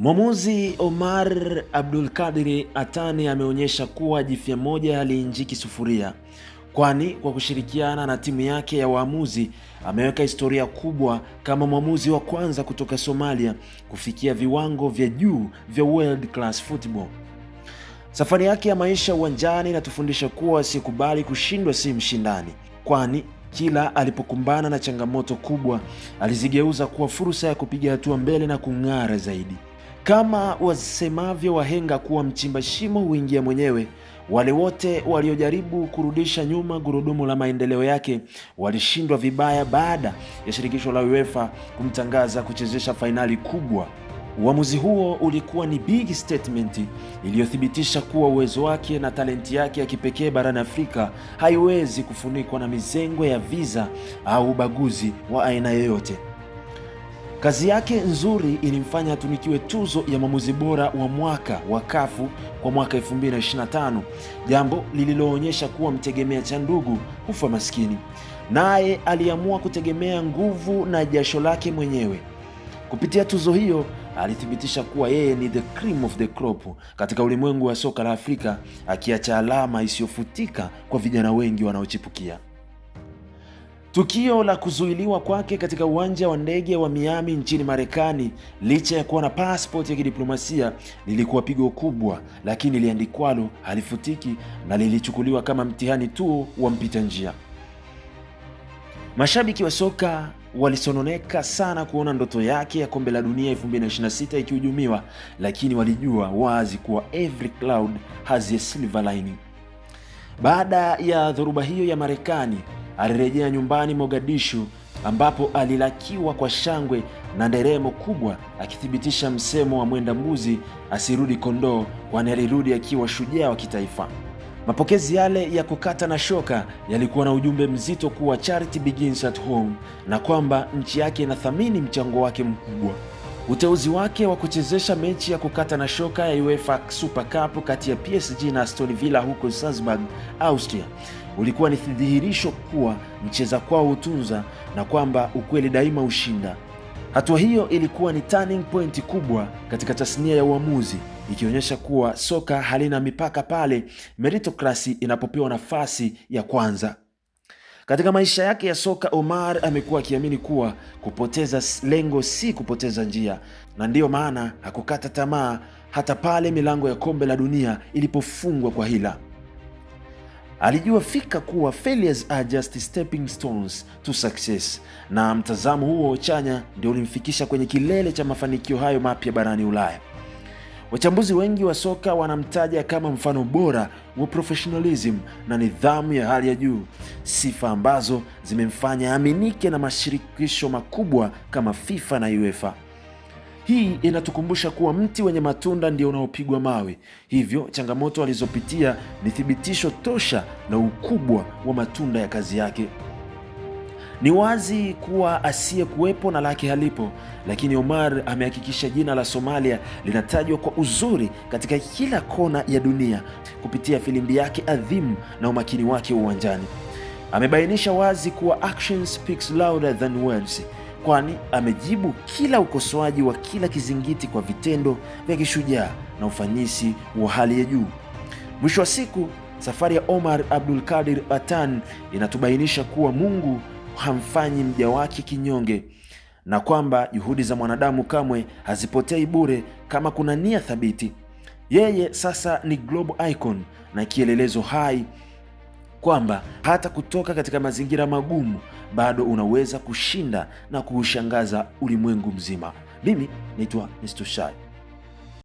Mwamuzi Omar Abdulkadir Atani ameonyesha kuwa jifya moja haliinjiki sufuria, kwani kwa kushirikiana na timu yake ya waamuzi ameweka historia kubwa kama mwamuzi wa kwanza kutoka Somalia kufikia viwango vya juu vya world class football. Safari yake ya maisha uwanjani inatufundisha kuwa asiyekubali kushindwa si mshindani, kwani kila alipokumbana na changamoto kubwa alizigeuza kuwa fursa ya kupiga hatua mbele na kung'ara zaidi. Kama wasemavyo wahenga kuwa mchimba shimo huingia mwenyewe, wale wote waliojaribu kurudisha nyuma gurudumu la maendeleo yake walishindwa vibaya baada ya shirikisho la UEFA kumtangaza kuchezesha fainali kubwa. Uamuzi huo ulikuwa ni big statement iliyothibitisha kuwa uwezo wake na talenti yake ya kipekee barani Afrika haiwezi kufunikwa na mizengo ya visa au ubaguzi wa aina yoyote. Kazi yake nzuri ilimfanya atunikiwe tuzo ya mwamuzi bora wa mwaka wa CAF kwa mwaka 2025, jambo lililoonyesha kuwa mtegemea cha ndugu hufa maskini. Naye aliamua kutegemea nguvu na jasho lake mwenyewe. Kupitia tuzo hiyo alithibitisha kuwa yeye ni the cream of the crop katika ulimwengu wa soka la Afrika, akiacha alama isiyofutika kwa vijana wengi wanaochipukia. Tukio la kuzuiliwa kwake katika uwanja wa ndege wa Miami nchini Marekani licha ya kuwa na passport ya kidiplomasia lilikuwa pigo kubwa, lakini liandikwalo halifutiki na lilichukuliwa kama mtihani tu wa mpita njia. Mashabiki wa soka walisononeka sana kuona ndoto yake ya kombe la dunia 2026 ikihujumiwa, lakini walijua wazi kuwa every cloud has a silver lining. Baada ya dhoruba hiyo ya Marekani, alirejea nyumbani Mogadishu, ambapo alilakiwa kwa shangwe na nderemo kubwa, akithibitisha msemo wa mwenda mbuzi asirudi kondoo, kwani alirudi akiwa shujaa wa kitaifa. Mapokezi yale ya kukata na shoka yalikuwa na ujumbe mzito kuwa charity begins at home na kwamba nchi yake inathamini mchango wake mkubwa. Uteuzi wake wa kuchezesha mechi ya kukata na shoka ya UEFA Super Cup kati ya PSG na Aston Villa huko Salzburg, Austria, ulikuwa ni thihirisho kuwa mcheza kwao hutunza na kwamba ukweli daima hushinda. Hatua hiyo ilikuwa ni turning point kubwa katika tasnia ya uamuzi, ikionyesha kuwa soka halina mipaka pale meritocracy inapopewa nafasi ya kwanza. Katika maisha yake ya soka, Omar amekuwa akiamini kuwa kupoteza lengo si kupoteza njia, na ndiyo maana hakukata tamaa hata pale milango ya kombe la dunia ilipofungwa kwa hila. Alijua fika kuwa failures are just stepping stones to success, na mtazamo huo chanya ndio ulimfikisha kwenye kilele cha mafanikio hayo mapya barani Ulaya. Wachambuzi wengi wa soka wanamtaja kama mfano bora wa professionalism na nidhamu ya hali ya juu, sifa ambazo zimemfanya aaminike na mashirikisho makubwa kama FIFA na UEFA. Hii inatukumbusha kuwa mti wenye matunda ndio unaopigwa mawe. Hivyo changamoto alizopitia ni thibitisho tosha la ukubwa wa matunda ya kazi yake. Ni wazi kuwa asiyekuwepo na lake halipo, lakini Omar amehakikisha jina la Somalia linatajwa kwa uzuri katika kila kona ya dunia kupitia filimbi yake adhimu na umakini wake uwanjani. Amebainisha wazi kuwa action speaks louder than words, kwani amejibu kila ukosoaji wa kila kizingiti kwa vitendo vya kishujaa na ufanisi wa hali ya juu. Mwisho wa siku, safari ya Omar Abdulkadir Atan inatubainisha kuwa Mungu hamfanyi mja wake kinyonge na kwamba juhudi za mwanadamu kamwe hazipotei bure kama kuna nia thabiti. Yeye sasa ni global icon na kielelezo hai kwamba hata kutoka katika mazingira magumu bado unaweza kushinda na kuushangaza ulimwengu mzima. Mimi naitwa Mr. Shai.